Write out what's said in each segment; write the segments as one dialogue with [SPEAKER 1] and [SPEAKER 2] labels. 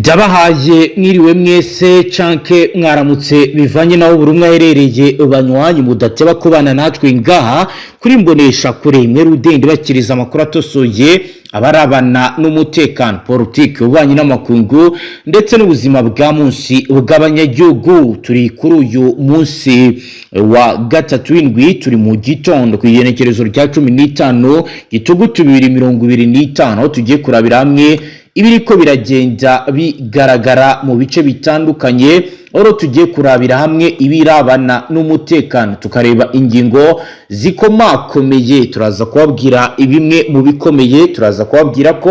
[SPEAKER 1] Ndabahaye mwiriwe mwese canke mwaramutse, bivanye naho buri umwe aherereye. Banywanyi mudateba kubana natwe ngaha kuri Mbonesha Kure imwe rudende, bakiriza amakuru atosoye abarabana n'umutekano, politiki, ububanyi n'amakungu ndetse n'ubuzima bwa munsi bw'abanyagihugu. Turi kuri uyu munsi wa gatatu w'indwi, turi mu gitondo ku igenekerezo rya 15 Gitugutu 2025, aho tugiye kurabira hamwe ibiriko biragenda bigaragara mu bice bitandukanye, aho tugiye kurabira hamwe ibirabana n'umutekano, tukareba ingingo zikomakomeye. Turaza kubabwira bimwe mu bikomeye, turaza kubabwira ko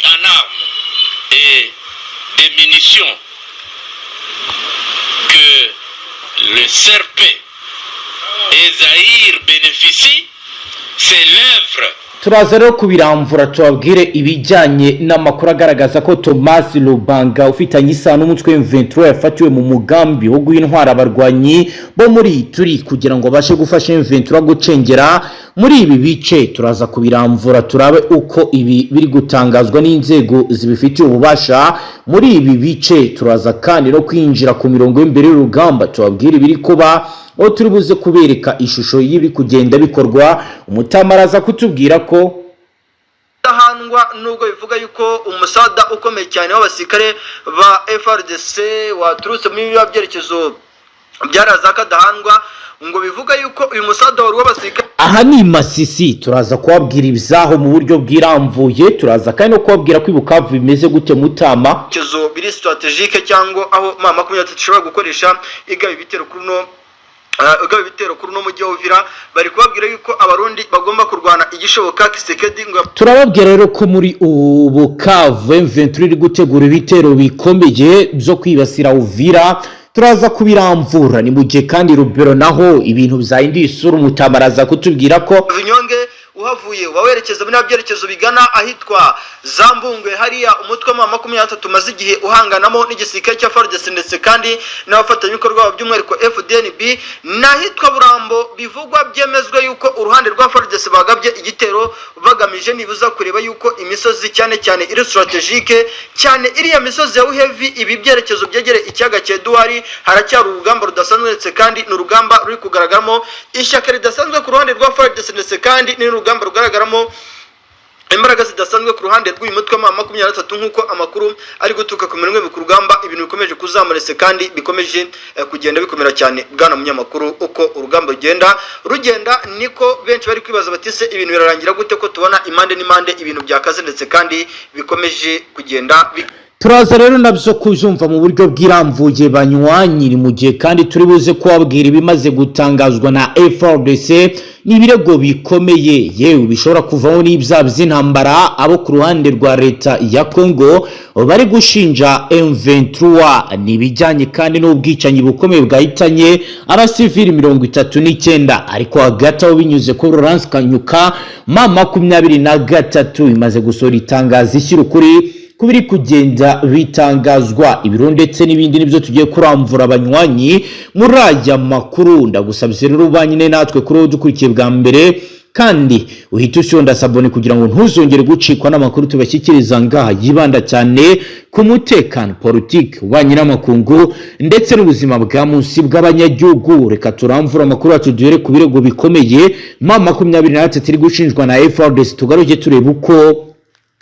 [SPEAKER 2] en armes et des munitions que le CRP et Zaïre bénéficient, c'est l'œuvre
[SPEAKER 1] Turaza rero kubiramvura, tubabwire ibijyanye n'amakuru agaragaza ko Thomas Lubanga ufitanye isano n'umutwe M23 yafatiwe mu mugambi wo guha intwara abarwanyi bo muri turi kugira ngo babashe gufasha M23 gucengera muri ibi bice. Turaza kubiramvura, turabe uko ibi biri gutangazwa n'inzego zibifitiye ububasha muri ibi bice. Turaza kandi no kwinjira ku mirongo y'imbere y'urugamba, tubabwire ibiri kuba, aho turi buze kubereka ishusho y'ibiri kugenda bikorwa. Umutama araza kutubwira ko
[SPEAKER 3] Ahandwa nubwo bivuga yuko umusada ukomeye cyane w'abasirikare ba FARDC waturutse muri biriya byerekezo byaraza Kadahandwa, ngo bivuga yuko uyu musada wari uw'abasirikare.
[SPEAKER 1] Aha ni Masisi, turaza kubabwira ibyaho mu buryo bwirambuye. Turaza kandi no kubabwira ko i Bukavu bimeze gute, mutama.
[SPEAKER 3] Byerekezo biri stratégique cyangwa aho M23 ishobora gukoresha igaba ibitero kuri uno mujyi wa Uvira. Bari kubabwira yuko Abarundi bagomba kurwana igishoboka. Kisekedi ngo
[SPEAKER 1] Turababwira rero ko muri ubu Bukavu M23 iri gutegura ibitero bikomeye byo kwibasira Uvira, turaza kubiramvura. Ni mu gihe kandi Rubero naho ibintu byahinduye isura, umutama araza kutubwira ko
[SPEAKER 3] Vinyonge uhavuye uba werekeza muri byerekezo bigana ahitwa Zambungwe, hariya umutwe wa 23 umaze igihe uhanganamo n'igisirikare cya FARDC ndetse kandi n'abafatanyabikorwa babo, by'umwihariko FDNB, n'ahitwa Burambo. Bivugwa byemezwa yuko uruhande rwa FARDC bagabye igitero bagamije nibuza kureba yuko imisozi, cyane cyane iri stratégique cyane, iriya misozi ya Uhevi, ibi byerekezo byegereye ikiyaga cya Edouard, haracyari urugamba rudasanzwe, ndetse kandi ni urugamba ruri kugaragaramo ishyaka ridasanzwe ku ruhande rwa FARDC, ndetse kandi ni urugamba rugaragaramo imbaraga zidasanzwe ku ruhande rw'uyu mutwe wa 23, nk'uko amakuru ari guturuka ku mirongo ku rugamba ibintu bikomeje kuzamura ndetse kandi bikomeje kugenda bikomera cyane. Bwana munyamakuru, uko urugamba rugenda rugenda niko benshi bari kwibaza bati: "Se ibintu birarangira gute, ko tubona impande n'impande ibintu byakaze ndetse kandi bikomeje kugenda bi
[SPEAKER 1] Turaza rero nabyo kubyumva mu buryo bwirambuye, banywanyi. Ni mu gihe kandi turi buze kubabwira ibimaze gutangazwa na FARDC, ni ibirego bikomeye, yewe bishobora kuvaho n'ibyaha by'intambara abo ku ruhande rwa leta ya Congo bari gushinja M23. Ni ibijyanye kandi n'ubwicanyi bukomeye bwahitanye abasivili 39. Ariko hagati aho, binyuze kuri Lawrence Kanyuka, M23 imaze gusohora itangazo ishyira ukuri ku biri kugenda bitangazwa. Ibiro ndetse n'ibindi nibyo tugiye kuramvura, abanywanyi, muri aya makuru. Ndagusabye rero ubanyine natwe kuri wowe dukurikiye bwa mbere, kandi uhite ushyonda s'abonner kugira ngo ntuzongere gucikwa n'amakuru tubashyikiriza ngaha yibanda cyane ku mutekano, politiki, ububanyi n'amakungu ndetse n'ubuzima bwa munsi bw'abanyagihugu. Reka turamvura amakuru yacu, duhere ku birego bikomeye M23 iri gushinjwa na FARDC, tugaruke tureba uko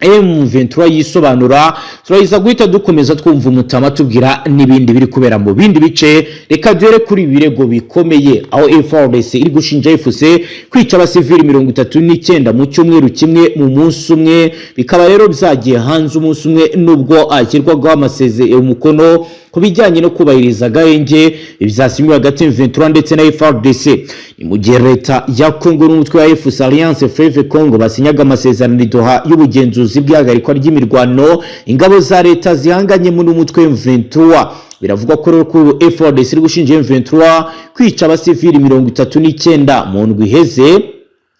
[SPEAKER 1] M23 yisobanura. Turayiza guhita dukomeza twumva umutama tubwira n'ibindi biri kubera mu bindi bice. Reka duhere kuri ibi birego bikomeye, aho FARDC iri gushinja AFC kwica abasivili 39 mu cyumweru kimwe, mu munsi umwe. Bikaba rero byagiye hanze umunsi umwe nubwo ashyirwagaho umukono ku bijyanye no kubahiriza agahenge byasinywe hagati ya M23 ndetse na FARDC. Ni mu gihe leta ya Congo n'umutwe wa AFC, Alliance Fleuve Congo, basinyaga amasezerano i Doha y'ubugenzuzi bw'ihagarikwa ry'imirwano ingabo za leta zihanganyemo n'umutwe wa M23. Biravugwa ko rero ko FARDC iri gushinja M23 kwica abasivili 39 mu ndwi iheze.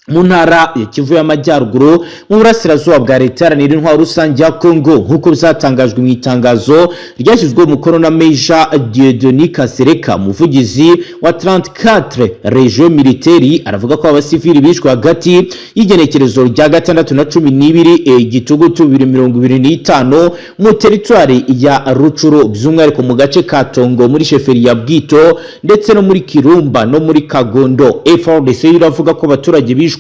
[SPEAKER 1] Mu ntara ya Kivu y'Amajyaruguru, mu burasirazuba bwa Leta Iharanira Intwaro Rusange ya Congo, nk'uko byatangajwe mu itangazo ryashyizweho umukono na Major Dieudonné Kasereka, umuvugizi wa 34 Région Militaire. Aravuga ko abasivili bishwe hagati y'igenekerezo rya 6 na 12 Gitugutu 2025 mu teritwari ya Rutshuru, by'umwihariko mu gace ka Tongo, muri sheferi ya Bwito, ndetse no muri Kirumba no muri Kagondo. FARDC iravuga ko abaturage bishwe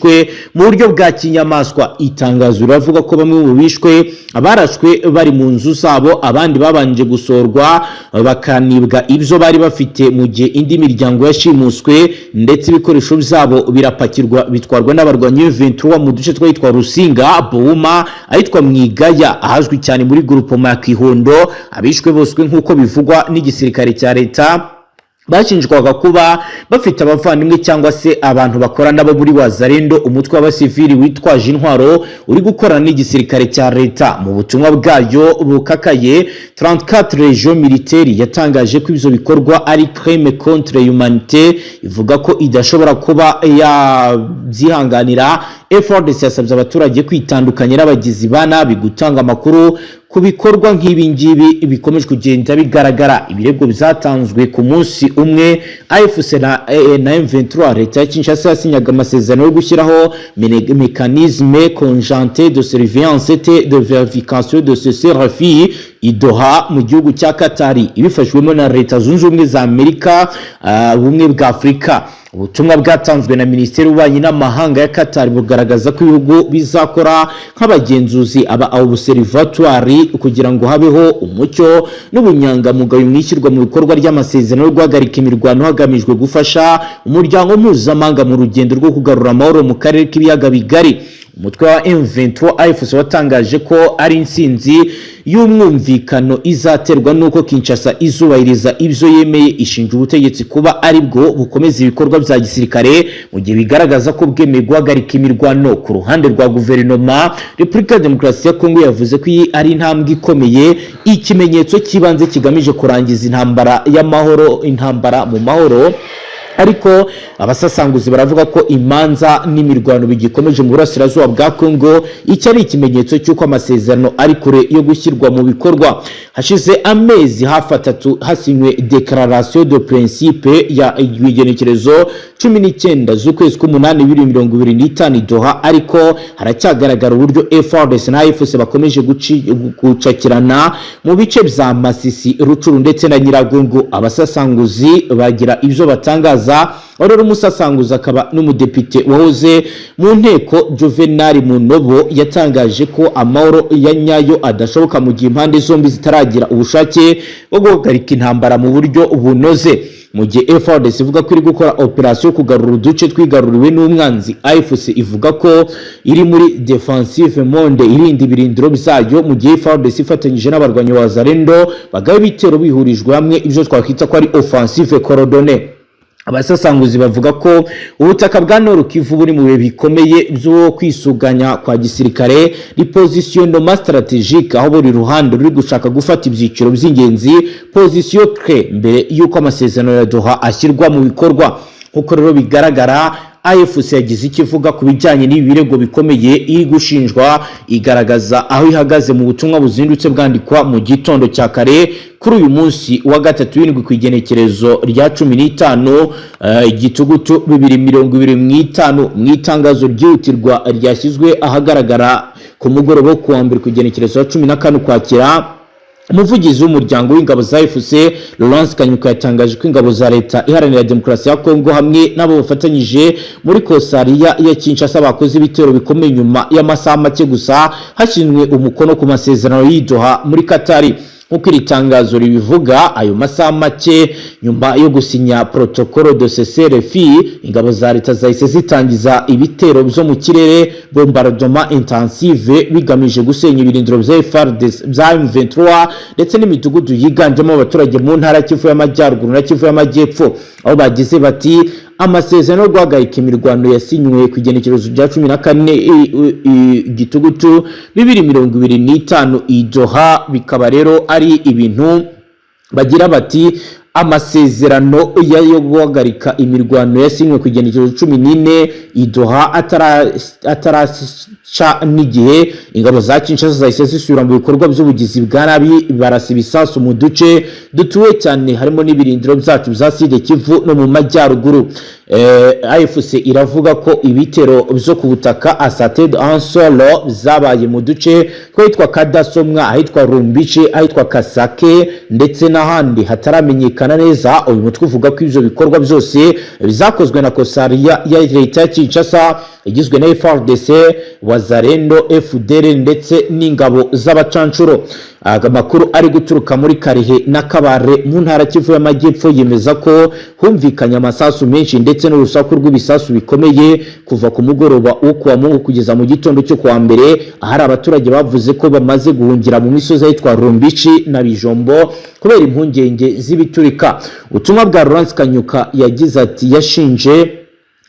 [SPEAKER 1] mu buryo bwa kinyamaswa. Itangazo riravuga ko bamwe mu bishwe barashwe bari mu nzu zabo, abandi babanje gusorwa bakanibwa ibyo bari bafite, mu gihe indi miryango yashimuswe ndetse ibikoresho byabo birapakirwa bitwarwa n'abarwanyi M23 mu duce twitwa Rusinga, Bouma, ahitwa Mwigaya, ahazwi cyane muri groupement ya Kihondo. Abishwe bose, nk'uko bivugwa n'igisirikare cya leta, bashinjwaga kuba bafite abavandimwe cyangwa se abantu bakora nabo muri Wazalendo, umutwe w'abasivili witwaje intwaro uri gukorana n'igisirikare cya leta. Mu butumwa bwayo bukakaye, 34 Région Militaire yatangaje ko ibyo bikorwa ari crime contre humanité, ivuga ko idashobora kuba yabyihanganira. FARDC yasabye abaturage kwitandukanya n'abagizi ba nabi, gutanga amakuru ku bikorwa nk'ibi ngibi bikomeje kugenda bigaragara. Ibirego byatanzwe ku munsi umwe AFC na M23, leta ya Kinshasa, yasinyaga amasezerano yo gushyiraho mécanisme conjoint de surveillance et de vérification de cessez-le-feu i Doha mu gihugu cya Katari, ibifashwemo na Leta Zunze Ubumwe za Amerika, Ubumwe bwa Afurika. Ubutumwa bwatanzwe na Minisiteri y'Ububanyi n'Amahanga ya Qatar bugaragaza ko ibihugu bizakora nk'abagenzuzi, aba observatoire, kugira ngo habeho umucyo n'ubunyangamugayo mu ishyirwa mu bikorwa ry'amasezerano yo guhagarika imirwano, hagamijwe gufasha umuryango mpuzamahanga mu rugendo rwo kugarura amahoro mu karere k'Ibiyaga Bigari. Umutwe wa M23 AFC watangaje ko ari intsinzi y'umwumvikano izaterwa n'uko Kinshasa izubahiriza ibyo yemeye. Ishinja ubutegetsi kuba aribwo bukomeza ibikorwa bya gisirikare mu gihe bigaragaza ko bwemeye guhagarika imirwano. Ku ruhande rwa guverinoma, Repubulika ya Demokarasi ya Kongo yavuze ko iyi ari intambwe ikomeye, ikimenyetso cy'ibanze kigamije kurangiza intambara y'amahoro, intambara mu mahoro. Ariko abasesenguzi baravuga ko imanza n'imirwano bigikomeje mu burasirazuba bwa Congo, icyo ari ikimenyetso cy'uko amasezerano ari kure yo gushyirwa mu bikorwa. Hashize amezi hafi 3 hasinywe déclaration de principe ya igenekerezo 19 z'ukwezi k'umunani 2025 Doha, ariko haracyagaragara uburyo FARDC na AFC bakomeje gucakirana mu bice bya Masisi, Rutshuru ndetse na Nyiragongo. Abasesenguzi bagira ibyo batangaza. Aho rero umusesenguzi akaba n'umudepite wahoze mu nteko, Juvenal Munobo, yatangaje ko amahoro ya nyayo adashoboka mu gihe impande zombi zitaragira ubushake bwo guhagarika intambara mu buryo bunoze. Mu gihe FARDC ivuga ko iri gukora operasiyo yo kugarura uduce twigaruriwe n'umwanzi, AFC ivuga ko iri muri defensive mode, irinda ibirindiro byayo, mu gihe FARDC ifatanyije n'abarwanyi ba Wazalendo bagaba ibitero bihurijwe hamwe, ibyo twakwita ko ari offensive coordonnée. Abasesenguzi bavuga ko ubutaka bwa Nord Kivu buri mu bihe bikomeye byo kwisuganya kwa gisirikare, repositionnement stratégique, aho buri ruhande ruri gushaka gufata ibyiciro by'ingenzi, position clé, mbere y'uko amasezerano ya Doha ashyirwa mu bikorwa. Nk'uko rero bigaragara, AFC yagize icyo ivuga ku bijyanye n'ibi birego bikomeye iri gushinjwa, igaragaza aho ihagaze mu butumwa buzindutse bwandikwa mu gitondo cya kare kuri uyu munsi wa gatatu w'indwi, ku igenekerezo rya 15 Gitugutu 2025. Mu itangazo ryihutirwa ryashyizwe ahagaragara ku mugoroba wo kuwa mbere, ku igenekerezo rya 14 Ukwakira, umuvugizi w'umuryango w'ingabo za AFC, Lawrence Kanyuka, yatangaje ko ingabo za Leta Iharanira Demokarasi ya Kongo hamwe n'abo bafatanyije muri Kosariya ya Kinshasa bakoze ibitero bikomeye nyuma y'amasaha make gusa hashyizwe umukono ku masezerano y'i Doha muri Katari. Nk'uko iri tangazo ribivuga, ayo masaha make nyuma yo gusinya protocole de cessez-le-feu, ingabo za leta zahise zitangiza ibitero byo mu kirere, bombardement intensive, bigamije gusenya ibirindiro bya FARDC, bya M23, ndetse n'imidugudu yiganjemo abaturage mu ntara Kivu y'Amajyaruguru na Kivu y'Amajyepfo, aho bagize bati: "Amasezerano yo guhagarika imirwano yasinywe ku igenekerezo rya 14 Gitugutu 2025 i Doha." Bikaba rero ari ibintu bagira bati Amasezerano yo guhagarika imirwano yasinywe ku igenekerezo 14 i Doha ataraca n'igihe, ingabo za Kinshasa zahise zisubira mu bikorwa by'ubugizi bwa nabi, barasa ibisasu mu duce dutuwe cyane, harimo n'ibirindiro byacu bya Sud Kivu no mu majyaruguru. AFC iravuga ko ibitero byo ku butaka, assaut en sol, zabaye mu duce twitwa Kadasomwa, ahitwa Rumbice, ahitwa Kasake ndetse n'ahandi hataramenyekana neza. Uyu mutwe uvuga ko ibyo bikorwa byose bizakozwe na coalition ya leta ya Kinshasa igizwe na FARDC, Wazalendo, FDLR ndetse n'ingabo z'abacancuro. Amakuru ari guturuka muri Kalehe na Kabare mu ntara Kivu y'Amajyepfo yemeza ko humvikanye amasasu menshi ndetse n'urusaku rw'ibisasu bikomeye kuva ku mugoroba wo kuwa Mungu kugeza mu gitondo cyo kuwa mbere, ahari abaturage bavuze ko bamaze guhungira mu misozi ahitwa Rumbici na Bijombo kubera impungenge z'ibiturika. Ubutumwa bwa Lawrence Kanyuka yagize ati: yashinje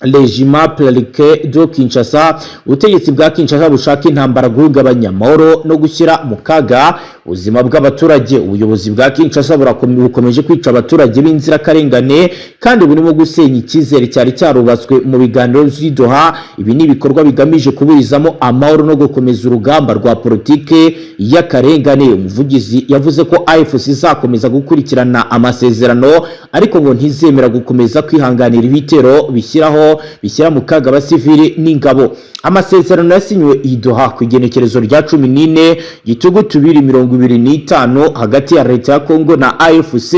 [SPEAKER 1] régime belliqueux de Kinshasa, ubutegetsi bwa Kinshasa bushaka intambara, guhungabanya amahoro no gushyira mu kaga ubuzima bw'abaturage. Ubuyobozi bwa Kinshasa bukomeje kwica abaturage b'inzirakarengane kandi burimo gusenya icyizere cyari cyarubatswe mu biganiro by'i Doha. Ibi ni ibikorwa bigamije kuburizamo amahoro no gukomeza urugamba rwa politike y'akarengane. Umuvugizi yavuze ko AFC izakomeza gukurikirana amasezerano, ariko ngo ntizemera gukomeza kwihanganira ibitero bishyira mu kaga abasivili n'ingabo. Amasezerano yasinywe i Doha ku igenekerezo rya 14 Gitugutu 2025 hagati ya leta ya Congo na AFC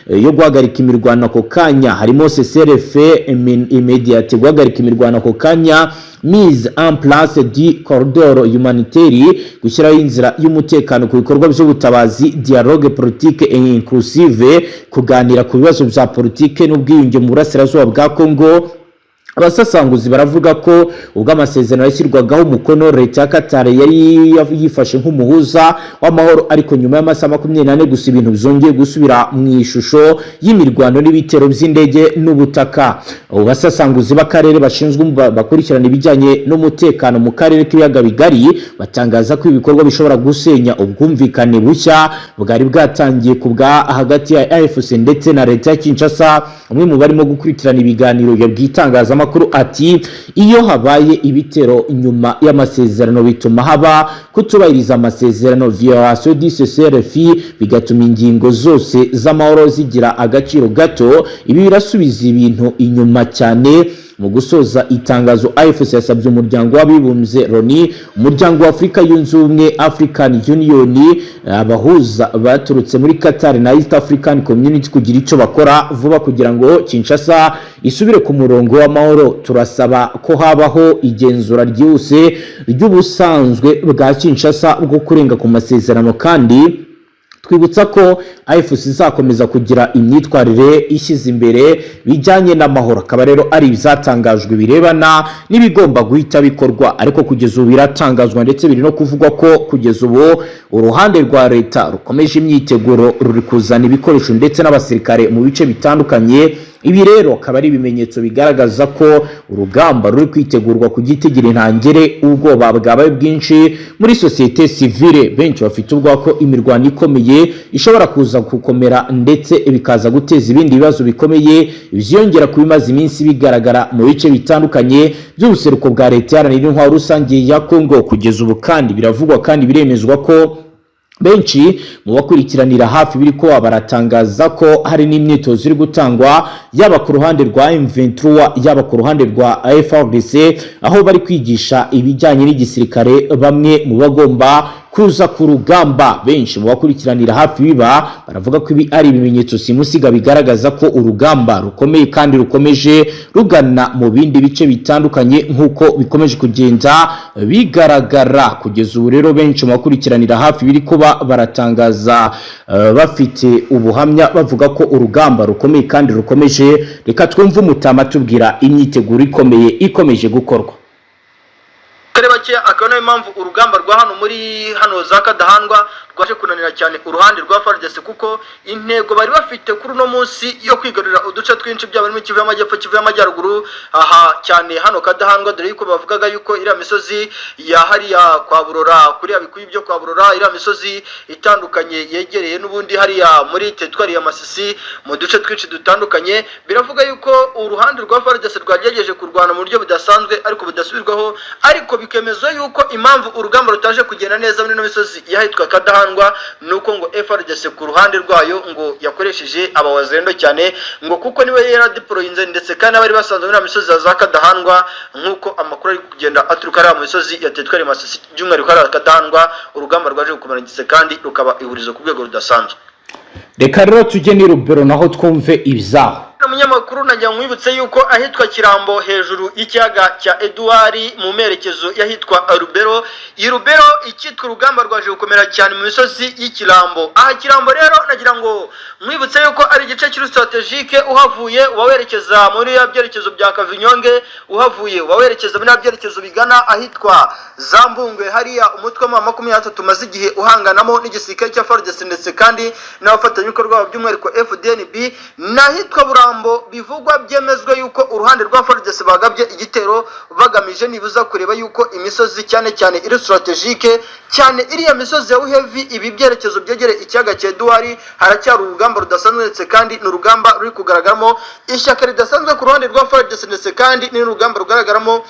[SPEAKER 1] yo guhagarika imirwano ako kanya, harimo cessez-le-feu immédiat, guhagarika imirwano ako kanya, mise en place du corridor humanitaire, gushyiraho inzira y'umutekano ku bikorwa by'ubutabazi, dialogue politique et inclusive, kuganira ku bibazo bya politike n'ubwiyunge mu burasirazuba bwa Congo. Abasasanguzi baravuga ko ubwo amasezerano yashyirwagaho umukono, leta ya Qatar yari yifashe nk'umuhuza w'amahoro, ariko nyuma y'amasaha 24 gusa ibintu byongeye gusubira mu ishusho y'imirwano n'ibitero by'indege n'ubutaka. Abo basasanguzi b'akarere bashinzwe bakurikirana ibijyanye n'umutekano mu karere k'ibiyaga bigari batangaza ko ibikorwa bishobora gusenya ubwumvikane bushya bwari bwatangiye ku bwa hagati ya AFC ndetse na leta ya Kinshasa. Umwe mu barimo gukurikirana ibiganiro yabwiye itangazamakuru ati: "Iyo habaye ibitero nyuma y'amasezerano, bituma haba kutubahiriza amasezerano, violation du cessez-le-feu, bigatuma ingingo zose z'amahoro zigira agaciro gato. Ibi birasubiza ibintu inyuma cyane." Mu gusoza itangazo, AFC yasabye Umuryango w'Abibumbye, Loni, Umuryango wa Afurika Yunze Ubumwe, African Union, abahuza baturutse muri Qatar na East African Community kugira icyo bakora vuba kugira ngo Kinshasa isubire ku murongo w'amahoro. "Turasaba ko habaho igenzura ryihuse ry'ubusanzwe bwa Kinshasa bwo kurenga ku masezerano, kandi twibutsa ko AFC izakomeza kugira imyitwarire ishyize imbere bijyanye n'amahoro." Akaba rero ari ibyatangajwe birebana n'ibigomba guhita bikorwa, ariko kugeza ubu biratangazwa ndetse biri no kuvugwa ko kugeza ubu uruhande rwa leta rukomeje imyiteguro, ruri kuzana ibikoresho ndetse n'abasirikare mu bice bitandukanye. Ibi rero akaba ari ibimenyetso bigaragaza ko urugamba ruri kwitegurwa ku gitigiri ntangere. Ubwoba bwabaye bwinshi muri sosiyete sivile, benshi bafite ubwoba ko imirwano ikomeye ishobora kuza gukomera ndetse bikaza guteza ibindi bibazo bikomeye byiyongera ku bimaze iminsi bigaragara mu bice bitandukanye by'ubuseruko bwa Leta Iharanira Intwaro Rusange ya Congo. Kugeza ubu kandi biravugwa kandi biremezwa ko benshi mu bakurikiranira hafi biri ko baratangaza ko hari n'imyitozo iri gutangwa, yaba ku ruhande rwa M23, yaba ku ruhande rwa FARDC, aho bari kwigisha ibijyanye n'igisirikare bamwe mu bagomba kuza ku rugamba. Benshi mu bakurikiranira hafi biba baravuga ko ibi ari ibimenyetso simusiga bigaragaza ko urugamba rukomeye kandi rukomeje rugana mu bindi bice bitandukanye, nk'uko bikomeje kugenda bigaragara kugeza ubu. Rero benshi mu bakurikiranira hafi biri kuba baratangaza bafite ubuhamya, bavuga ko urugamba rukomeye kandi rukomeje. Reka twumve umutama tubwira imyiteguro ikomeye ikomeje gukorwa.
[SPEAKER 3] Kare bakeya, akaba nayo mpamvu urugamba rwa hano muri hano za Kadahandwa. rwaje kunanira cyane uruhande rwa FARDC, kuko intego bari bafite kuri uno munsi yo kwigarurira uduce twinshi, byaba muri Kivu y'Amajyepfo, Kivu y'Amajyaruguru, aha cyane hano Kadahandwa, dore yuko bavugaga yuko iriya misozi ya hariya kwa Burora, kuriya bikuyi byo kwa Burora, iriya misozi itandukanye yegereye n'ubundi hariya muri teritwari ya Masisi, mu duce twinshi dutandukanye, biravuga yuko uruhande rwa FARDC rwagerageje kurwana mu buryo budasanzwe ariko budasubirwaho. Ariko bikemezwa yuko impamvu urugamba rutaje kugenda neza muri ino misozi y'ahitwa Kadahandwa ni uko ngo FARDC ku ruhande rwayo ngo yakoresheje abawazendo cyane, ngo kuko niwe yaradeployinze, ndetse kandi abari basanzwe muri misozi ya za Kadahandwa, nk'uko amakuru ari kugenda aturuka hariya mu misozi ya teritwari Masisi, by'umwihariko hariya Kadahandwa, urugamba rwaje gukomera ndetse kandi rukaba ihurizo ku rwego rudasanzwe.
[SPEAKER 1] Reka rero tujye n'i Rubero naho twumve ibyaho.
[SPEAKER 3] Umunyamakuru, nagira nkwibutse yuko ahitwa Kirambo, hejuru y'ikiyaga cya Eduwari, mu merekezo y'ahitwa Rubero, i Rubero icyitwa urugamba rwaje gukomera cyane mu misozi y'Ikirambo. Aha Kirambo rero nagira ngo nkwibutse yuko ari igice kiri stratégique. Uhavuye uba werekeza muri ya byerekezo bya Kavinyonge, uhavuye uba werekeza muri ya byerekezo bigana ahitwa za Mbungwe, hariya umutwe wa 23 umaze igihe uhanganamo n'igisirikare cya FARDC ndetse kandi n'abafatanyabikorwa by'umwihariko FDNB, n'ahitwa Burambo. Bivugwa, byemezwa yuko uruhande rwa FARDC bagabye igitero bagamije nibuza kureba yuko imisozi cyane cyane iri stratégique cyane, iriya misozi ya Uhevi, ibi byerekezo byegereye ikiyaga cya Eduwari, haracyari urugamba rudasanzwe, ndetse kandi ni urugamba ruri kugaragaramo ishyaka ridasanzwe ku ruhande rwa FARDC, ndetse kandi ni urugamba rugaragaramo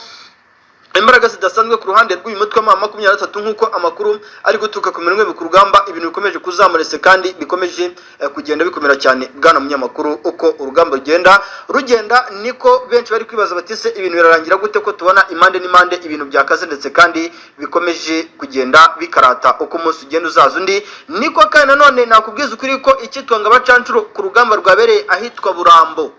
[SPEAKER 3] imbaraga zidasanzwe ku ruhande rw'uyu mutwe wa 23, nk'uko amakuru ari guturuka ku mirongo ku rugamba, ibintu bikomeje kuzamura kandi bikomeje kugenda bikomera cyane. Bwana munyamakuru, uko urugamba rugenda rugenda niko benshi bari kwibaza bati: "Se ibintu birarangira gute, ko tubona impande n'impande ibintu byakaze ndetse kandi bikomeje kugenda bikarata?" Uko umunsi ugenda uzaza undi niko kandi nanone nakubwiza ukuri ko icyitwa ngo abacancuro ku rugamba rwabereye ahitwa Burambo.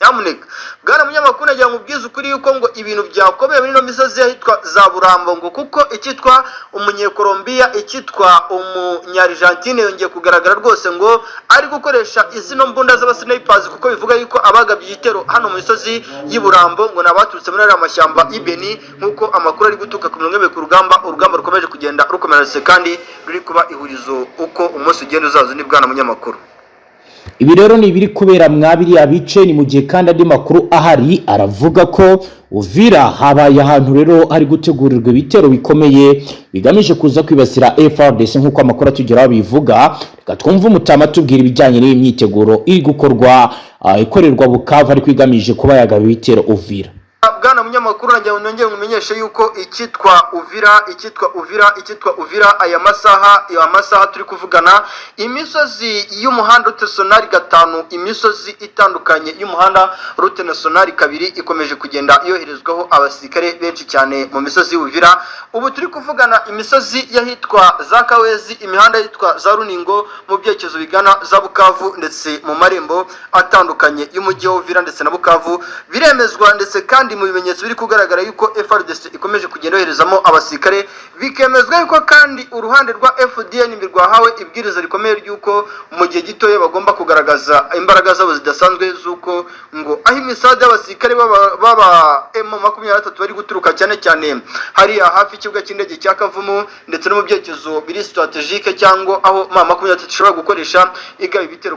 [SPEAKER 3] Nyamuneka bwana munyamakuru, nagira ngo ubwize ukuri yuko ngo ibintu byakomeye muri ino misozi ahitwa za Burambo, ngo kuko icyitwa umunyekolombiya, icyitwa umunyarijantine yongeye kugaragara rwose ngo ari gukoresha izino mbunda z'abasnippers, kuko bivuga yuko abagabye igitero hano mu misozi y'i Burambo ngo ni abaturutse muri ariya mashyamba y'i Beni, nk'uko amakuru ari guturuka ku mirongo ku rugamba. Urugamba rukomeje kugenda rukomera kandi ruri kuba ihurizo uko umunsi ugenda uzaza undi, bwana munyamakuru.
[SPEAKER 1] Ibi rero ni ibiri kubera mwa biriya bice. Ni mu gihe kandi andi makuru ahari aravuga ko Uvira habaye ahantu rero hari gutegurirwa ibitero bikomeye bigamije kuza kwibasira FARDC, nk'uko amakuru atugeraho bivuga. Reka twumve umutama tubwira ibijyanye n'iyi myiteguro iri gukorwa, ikorerwa Bukavu ariko igamije kuba yagaba ibitero Uvira.
[SPEAKER 3] Bwana munyamakuru, nagira ngo nongere nkumenyeshe yuko icyitwa Uvira, icyitwa Uvira, icyitwa Uvira, aya masaha turi kuvugana, imisozi y'umuhanda route nationale 5, imisozi itandukanye y'umuhanda route nationale 2 ikomeje kugenda yoherezwaho abasirikare benshi cyane mu misozi y'Uvira. Ubu turi kuvugana, imisozi y'ahitwa za Kawezi, imihanda yitwa za Runingo mu byerekezo bigana za Bukavu, ndetse mu marembo atandukanye y'umujyi wa Uvira ndetse na Bukavu, biremezwa ndetse kandi mu bimenyetso biri kugaragara yuko FARDC ikomeje kugenda yoherezamo abasirikare. Bikemezwa yuko kandi uruhande rwa FDN rwahawe ibwiriza rikomeye ry'uko mu gihe gitoya bagomba kugaragaza imbaraga zabo zidasanzwe, z'uko ngo aho imisada y'abasirikare baba M23 bari guturuka, cyane cyane hariya hafi y'ikibuga cy'indege cya Kavumu, ndetse no mu byerekezo biri stratégique, cyangwa aho M23 ishobora gukoresha igaba ibitero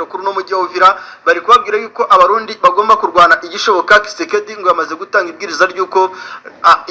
[SPEAKER 3] kuri uno mujyi wa Uvira, bari kubabwira yuko Abarundi bagomba kurwana igishoboka. Kisekedi ngo yamaze gutanga ibwiriza ry'uko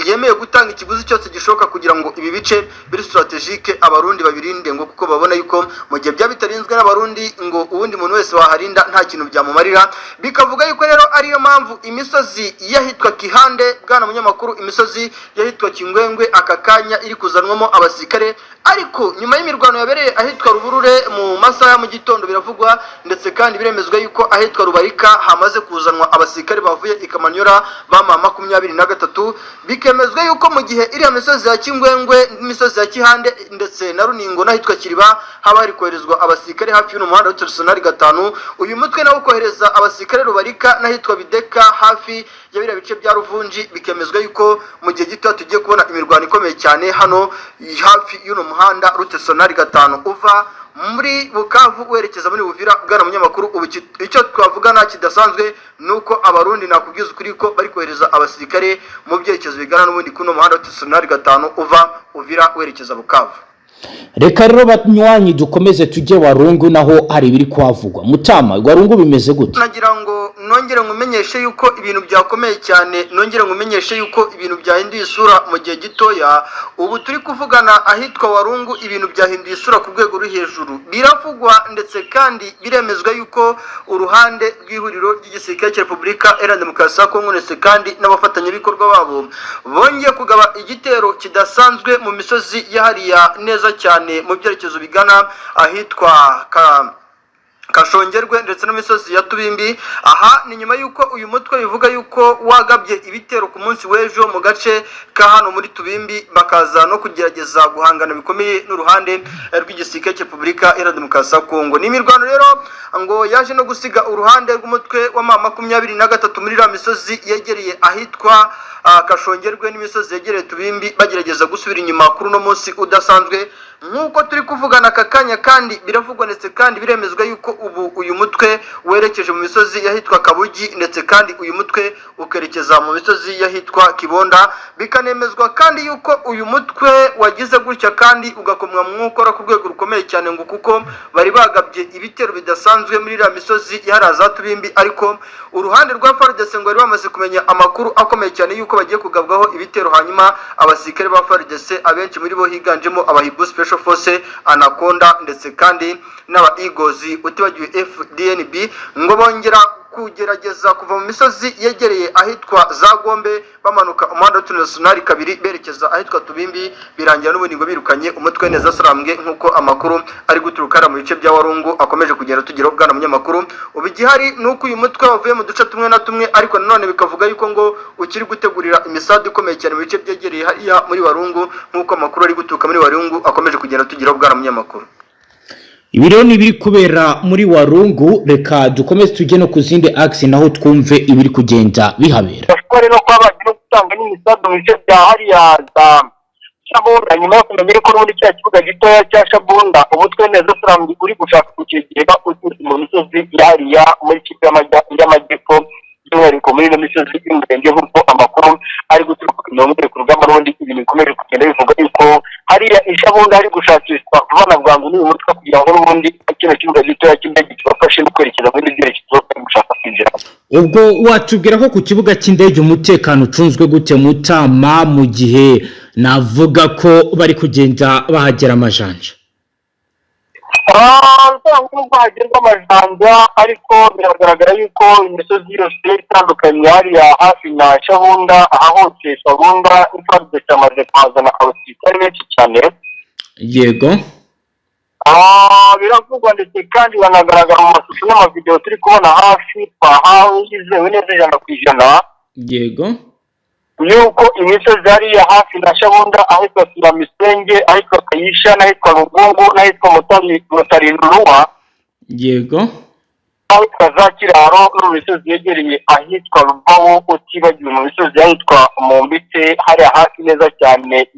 [SPEAKER 3] yemeye gutanga ikiguzi cyose gishoboka kugira ngo ibi bice biri stratégique Abarundi babirinde, ngo kuko babona yuko mu gihe byaba bitarinzwe n'Abarundi, ngo uwundi muntu wese waharinda nta kintu byamumarira. Bikavuga yuko rero ariyo mpamvu imisozi y'ahitwa Kihande, bwana munyamakuru, imisozi y'ahitwa Kingwengwe, aka kanya iri kuzanwamo abasirikare. Ariko nyuma y'imirwano yabereye ahitwa Ruburure mu masaha ya mu gitondo, biravugwa ndetse kandi biremezwa yuko ahitwa Rubarika hamaze kuzanwa abasirikare bavuye i Kamanyora ba M23. Bikemezwa yuko mu gihe iriya misozi ya Kingwengwe n'imisozi ya Kihande ndetse na Runingo n'ahitwa Kiriba haba hari koherezwa abasirikare hafi y'uno muhanda wa nationale 5, uyu mutwe nawo ukohereza abasirikare Rubarika n'ahitwa Bideka hafi ya biriya bice bya Ruvunji. Bikemezwa yuko mu gihe gito tugiye kubona imirwano ikomeye cyane hano hafi y'uno muhanda route nationale 5 uva muri Bukavu werekeza muri Uvira. Bwana munyamakuru, ubu icyo twavugana kidasanzwe ni uko Abarundi, nakubwiza ukuri ko bari kohereza abasirikare mu byerekezo bigana n'ubundi kuno muhanda wa nationale 5 uva Uvira werekeza Bukavu.
[SPEAKER 1] Reka rero banywanyi dukomeze tujye Warungu, naho hari ibiri kuhavugwa. Mutama, Warungu bimeze gute?
[SPEAKER 3] Nagira ngo nongere nkumenyeshe yuko ibintu byakomeye cyane, nongere nkumenyeshe yuko ibintu byahinduye isura mu gihe gitoya. Ubu turi kuvugana ahitwa Warungu ibintu byahinduye isura ku rwego ruri hejuru. Biravugwa ndetse kandi biremezwa yuko uruhande rw'ihuriro ry'igisirikare cya Repubulika Iharanira Demokarasi ya Kongo ndetse kandi n'abafatanyabikorwa babo bongeye kugaba igitero kidasanzwe mu misozi yahariya neza cyane mu byerekezo bigana ahitwa ka Kashongerwe ndetse n'imisozi ya Tubimbi. Aha ni nyuma y'uko uyu mutwe bivuga yuko wagabye ibitero ku munsi w'ejo mu gace ka hano muri Tubimbi, bakaza no kugerageza guhangana bikomeye n'uruhande rw'igisirikare cya Repubulika Iharanira Demokarasi ya Kongo. Ni imirwano rero ngo yaje no gusiga uruhande rw'umutwe wa M23 muri iriya misozi yegereye ahitwa Kashongerwe n'imisozi yegereye Tubimbi, bagerageza gusubira inyuma kuri uno munsi udasanzwe nk'uko turi kuvugana aka kanya. Kandi biravugwa ndetse kandi biremezwa yuko ubu uyu mutwe werekeje mu misozi y'ahitwa Kabugi, ndetse kandi uyu mutwe ukerekeza mu misozi y'ahitwa Kibonda. Bikanemezwa kandi yuko uyu mutwe wagize gutya kandi ugakomwa mu nkokora ku rwego rukomeye cyane, ngo kuko bari bagabye ibitero bidasanzwe muri iriya misozi yahariya za Tubimbi, ariko uruhande rwa FARDC ngo bari bamaze kumenya amakuru akomeye cyane yuko bagiye kugabwaho ibitero. Hanyuma abasirikare ba FARDC, abenshi muri bo higanjemo aba Hibou Special Force, Anaconda ndetse kandi n'aba Eagles, utibagiwe FDNB, ngo bongera kugerageza kuva mu misozi yegereye ahitwa za Gombe, bamanuka umuhanda wa nationale 2 berekeza ahitwa Tubimbi, birangira n'ubundi ngo birukanye umutwe neza sarambwe, nk'uko amakuru ari guturuka hariya mu bice bya Warungu akomeje kugenda tugeraho. Bwana munyamakuru, ubu igihari ni uko uyu mutwe wavuye mu duce tumwe na tumwe, ariko nanone bikavuga yuko ngo ukiri gutegurira imisadu ikomeye cyane mu bice byegereye hariya muri Warungu, nk'uko amakuru ari guturuka muri Warungu akomeje kugenda tugeraho, bwana munyamakuru.
[SPEAKER 1] Ibi rero ni ibiri kubera muri Warungu. Reka dukomeze tujye no ku zindi axes, naho twumve ibiri kugenda bihabera.
[SPEAKER 4] Bashobora no kuba bagiye no gutanga n'imisadu mu bice bya hariya za Shabunda, nyuma yo kumenya ko n'ubundi cya kibuga gitoya cya Shabunda umutwe neza Sarambi uri gushaka kucyegera uturutse mu misozi yahariya muri kipe y'amajyepfo, by'umwihariko muri ino misozi y'umurenge, nk'uko amakuru ari guturuka ku mirongo ku rugamba. N'ubundi ibintu bikomeje kugenda bivuga yuko hariya ishabunda hari gushakishwa vuba na bwangu n'uyu mutwe, kugira ngo n'ubundi kino kibuga gitoya cy'indege kibafashe no kwerekeza muri byerekezo bari gushaka kwinjira.
[SPEAKER 1] Ubwo watubwira ko ku kibuga cy'indege umutekano ucunzwe gute, Mutama, mu gihe navuga ko bari kugenda bahagera amajanja?
[SPEAKER 4] Nubwo hagerwa amajanja, ariko biragaragara yuko imisozi yose itandukanye hariya hafi na Shabunda, aha hose Shabunda ifaride cyamaze kuhazana abasirikare benshi cyane. Biravugwa ndetse kandi banagaragara mu mashusho n'amavidewo turi kubona hafi twahawe yizewe neza 100%, yuko imisozi hariya hafi na Shabunda, ahitwa Suramisenge, ahitwa Kayisha n'ahitwa Rugungu n'ahitwa Mutariruruwa, ahitwa za Kiraro no mu misozi yegereye ahitwa Rubawo, utibagiwe mu misozi y'ahitwa Mumbitse hariya hafi neza cyane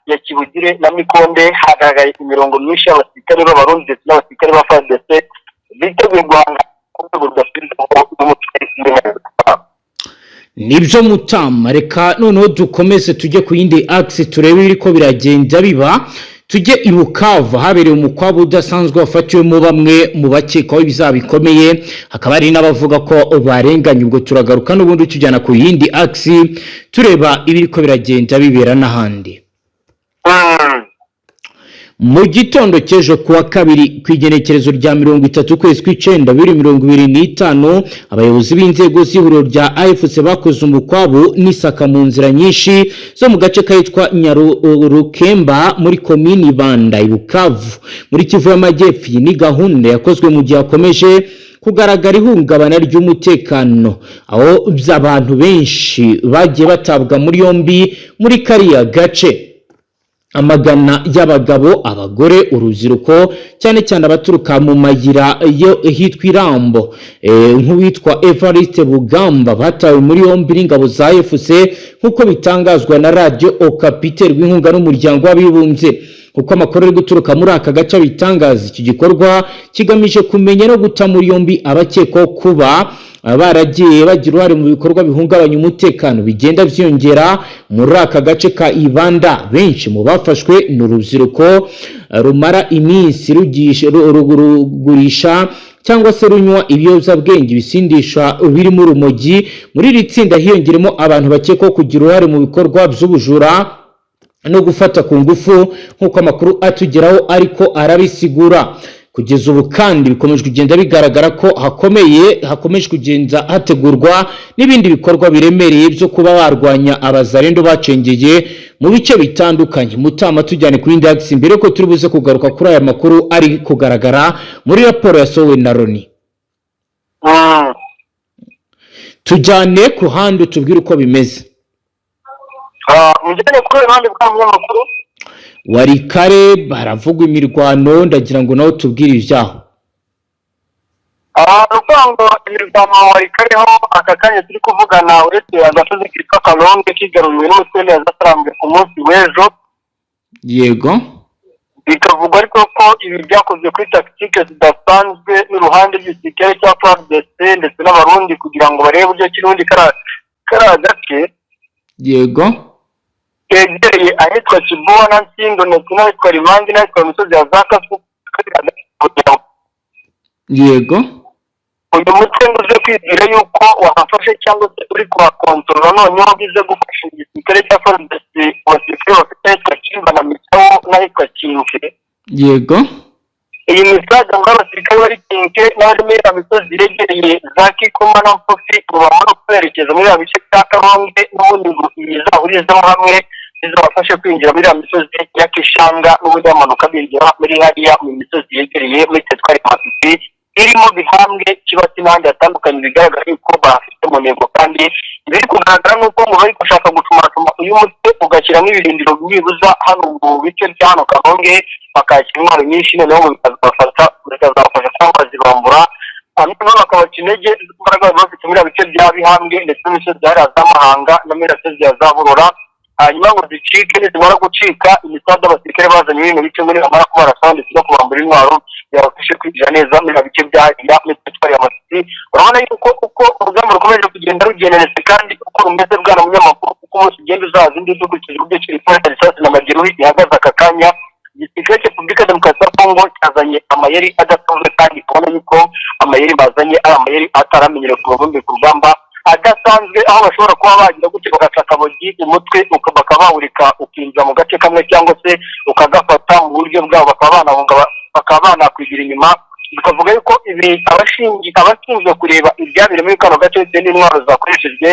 [SPEAKER 4] ya Kibugire na Mikonde, hagaragaye imirongo myinshi y'abasirikare b'Abarundi ndetse n'abasirikare ba FARDC biteguye guhangana ku rwego rudasubirwaho n'umutwe w'inteko.
[SPEAKER 1] Nibyo Mutama, reka noneho dukomeze tujye ku yindi axe, turebe ibiri ko biragenda biba. Tujye i Bukavu, habereye umukwabu udasanzwe wafatiwemo bamwe mu bakekwaho ibyaha bikomeye, hakaba hari n'abavuga ko barenganye. Ubwo turagaruka n'ubundi tujyana ku yindi axe, tureba ibiri ko biragenda bibera n'ahandi. Mu gitondo cy'ejo kuwa kabiri, ku igenekerezo rya 30 ukwezi kw'icyenda 2025, abayobozi b'inzego z'ihuriro rya AFC bakoze umukwabu n'isaka mu nzira nyinshi zo mu gace kahitwa Nyarukemba muri komini Banda i Bukavu muri Kivu y'Amajyepfo. Iyi ni gahunda yakozwe mu gihe hakomeje kugaragara ihungabana ry'umutekano, aho abantu benshi bagiye batabwa muri yombi muri kariya gace. Amagana y'abagabo, abagore, urubyiruko, cyane cyane abaturuka mu mayira yo hitwa Irambo, nk'uwitwa Evariste Bugamba, batawe muri yombi n'ingabo za AFC, nk'uko bitangazwa na Radiyo Okapi iterwa inkunga n'Umuryango w'Abibumbye. Kuko amakuru ari guturuka muri aka gace abitangaza, iki gikorwa kigamije kumenya no guta muri yombi abakekwaho kuba baragiye bagira uruhare mu bikorwa bihungabanya umutekano bigenda byiyongera muri aka gace ka Ibanda. Benshi mu bafashwe ni urubyiruko rumara iminsi rugurisha cyangwa se runywa ibiyobyabwenge ibisindisha birimo urumogi. Muri iri tsinda hiyongeremo abantu bakekwaho kugira uruhare mu bikorwa by'ubujura no gufata ku ngufu, nk'uko amakuru atugeraho ariko arabisigura. Kugeza ubu kandi bikomeje kugenda bigaragara ko hakomeye, hakomeje kugenda hategurwa n'ibindi bikorwa biremereye byo kuba barwanya Abazarendo bacengeye mu bice bitandukanye. Mutama, tujyane kuri index mbere ko turi buze kugaruka kuri aya makuru ari kugaragara muri raporo yasohowe na Loni. Tujyane ku ruhande, tubwire uko bimeze.
[SPEAKER 4] Mujyane kuri uruhande bwa munyamakuru.
[SPEAKER 1] Wari kare haravugwa imirwano, ndagira ngo nawe tubwire ibyaho.
[SPEAKER 4] Ni ukuvuga ngo imirwano wari kariho aka kanya turi kuvugana, uretse agasozi kitwa Kalonge kigaruriwe n'umutwe w'Interahamwe ku munsi w'ejo. Bikavugwa ariko ko ibi byakozwe kuri tactique zidasanzwe n'uruhande rw'igisirikare cya FARDC ndetse n'Abarundi, kugira ngo barebe uburyo ki n'ubundi kariya gace kegereye ahitwa Kiboha na Nsindo ndetse n'ahitwa Rimangi n'ahitwa imisozi ya za Kasu, kariya gace kugira ngo uyu mutwe ngo uze kwibwira yuko wahafashe cyangwa se uri kuhakontorora, noneho bize gufasha igisirikare cya FARDC, abasirikare bafite ahitwa Kimba na Misawo n'ahitwa Kinke. Iyi misaga ngo abasirikare bari Kinke n'abari muri iriya misozi yegereye za Kikoma na Mfufi ngo bamara kwerekeza muri iriya bice bya Karonge, n'ubundi ngo izahurizemo hamwe bizabafashe kwinjira muri iriya misozi ya Kishanga, n'ubundi bamanuka binjira muri hariya mu misozi yegereye muri teritwari Masisi irimo Bihambwe, Kibati n'ahandi hatandukanye. Bigaragara yuko bafite mu ntego, kandi ibiri kugaragara ni uko ngo bari gushaka gucumatuma uyu mutwe ugashyiramo ibirindiro byibuza hano mu bice bya hano Karonge, bakahashyira intwaro nyinshi, noneho ngo bikazabafasha kuba bazibambura, hanyuma bakabaca intege imbaraga bari bafite muri bice bya Bihambwe ndetse n'imisozi hariya za Mahanga no muri misozi ya za Burora, hanyuma ngo zicike. Nizimara gucika, imisanzu abasirikare bazanye muri bino bice muri bamara kubarasa ndetse no kubambura intwaro, byabafashe kwinjira neza muri bice bya hariya muri teritwari ya Masisi. Urabona yuko uko urugamba rukomeje kugenda rugenda ndetse kandi uko rumeze, bwana munyamakuru, uko umunsi ugenda uzaza indi, dukurikije uburyo telefone, risasi na majeruhi ihagaze aka kanya, igisirikare cya Repubulika Demokarasi ya Kongo cyazanye amayeri adasanzwe, kandi ubona yuko amayeri bazanye ari amayeri ataramenyerewe ku bagombe ku rugamba adasanzwe, aho bashobora kuba bagira gutyo bagaca akabogi umutwe bakaba bawurika ukinjira mu gace kamwe cyangwa se ukagafata mu buryo bwabo, bakaba banahunga, bakaba banakwigira inyuma. Bikavuga yuko ibi abashinzwe kureba ibyabereye muri kano gace bitewe n'intwaro zakoreshejwe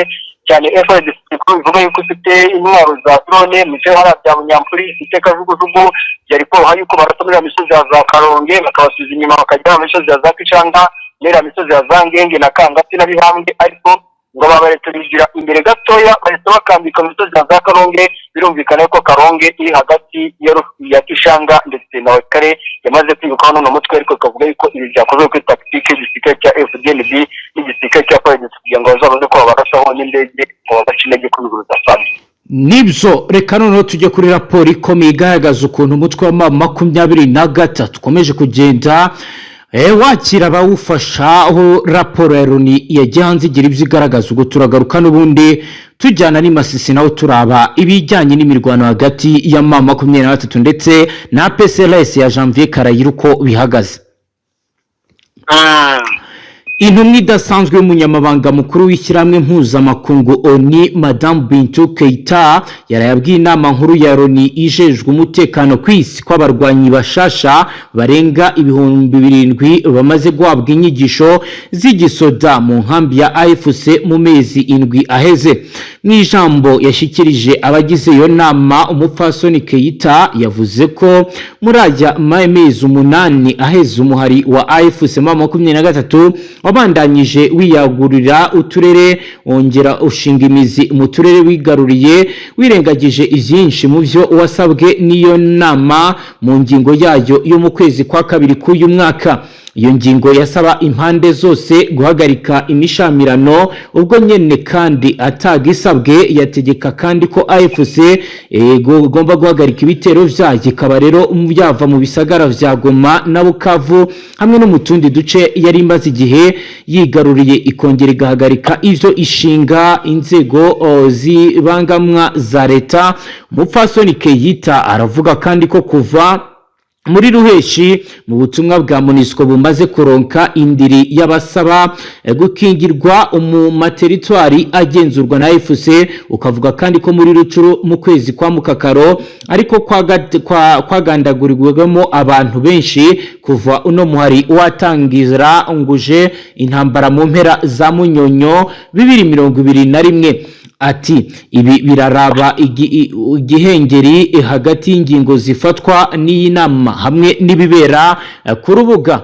[SPEAKER 4] cyane, FARDC bivuga yuko ifite intwaro za drone mu bice hariya bya Bunyampuri, ifite kajugujugu, byari koroha yuko barasa muri ya misozi ya za Karonge bakabasubiza inyuma bakajya mu misozi ya za Kicanga, muri ya misozi ya za Ngenge na Kangati na Bihambwe, ariko ngo babaretse bigira imbere gatoya, bahita bakambika mu misozi ya za Karonge. Birumvikana ko Karonge iri hagati ya Kishanga ndetse na Wakare yamaze kwirukaho none umutwe, ariko bikavuga yuko ibi byakozwe kuri tactique y'igisirikare cya FDNB n'igisirikare cya FARDC kugira ngo bazabaze ko babarasaho n'indege ngo babace intege ku biguru bidasanzwe.
[SPEAKER 1] Nibyo, reka noneho tujye kuri raporo ikomeye igaragaza ukuntu umutwe wa M23 ukomeje kugenda wakira abawufasha, aho raporo ya Loni yagiye hanze igira ibyo igaragaza. Ubwo turagaruka n'ubundi tujyana n'i Masisi, naho turaba ibijyanye n'imirwano hagati ya M23 ndetse na APCLS ya Janvier Karayira, uko bihagaze. Intumwa idasanzwe y'umunyamabanga mukuru w'ishyirahamwe mpuzamakungu ONU, Madamu Bintou Keita, yarayabwiye inama nkuru ya Loni ijejwe umutekano ku isi ko abarwanyi bashasha barenga 7000 bamaze guhabwa inyigisho z'igisoda mu nkambi ya AFC mu mezi 7 aheze. Mu ijambo yashyikirije abagize iyo nama, umupfasoni Keita yavuze ko muri aya mezi 8 aheze umuhari wa AFC M23 wabandanyije wiyagurira uturere, wongera ushinga imizi mu turere wigaruriye, wirengagije ibyinshi mu byo wasabwe n'iyo nama mu ngingo yayo yo mu kwezi kwa kabiri k'uyu mwaka. Iyo ngingo yasaba impande zose guhagarika imishamirano ubwo nyene kandi ataga isabwa. Yasabwe yategeka kandi ko AFC igomba guhagarika ibitero vyayo, ikaba rero byava mu bisagara vya Goma na Bukavu hamwe no mu tundi duce yari imaze igihe yigaruriye, ikongera igahagarika ivyo ishinga inzego zibangamwa za leta. Umupfasoni Keita aravuga kandi ko kuva muri ruheshi mu butumwa bwa MONUSCO bumaze kuronka indiri y'abasaba gukingirwa mu materitwari agenzurwa na AFC, ukavuga kandi ko muri Rutshuru mu kwezi kwa Mukakaro ariko kwagandagurirwamo abantu benshi kuva uno muhari watangira nguje intambara mu mpera za Munyonyo 2021. Ati ibi biraraba igihengeri hagati y'ingingo zifatwa n'iyi nama hamwe n'ibibera ku rubuga.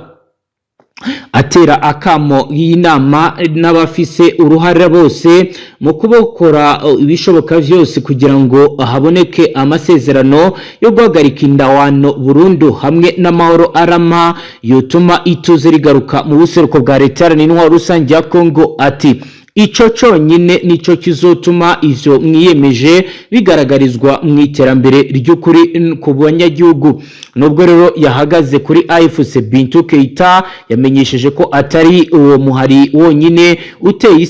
[SPEAKER 1] Atera akamo y'iyi nama n'abafise uruhare bose mu kubokora ibishoboka vyose kugira ngo haboneke amasezerano yo guhagarika indawano burundu hamwe n'amahoro arama yotuma ituze rigaruka mu buseruko bwa Leta Iharanira Intwaro Rusange ya Kongo. Ati ico conyine nico kizotuma ivyo mwiyemeje bigaragarizwa mu iterambere ry'ukuri ku banyagihugu. Nubwo rero yahagaze kuri AFC, Bintou Keita yamenyesheje ko atari uwo muhari wonyine uteye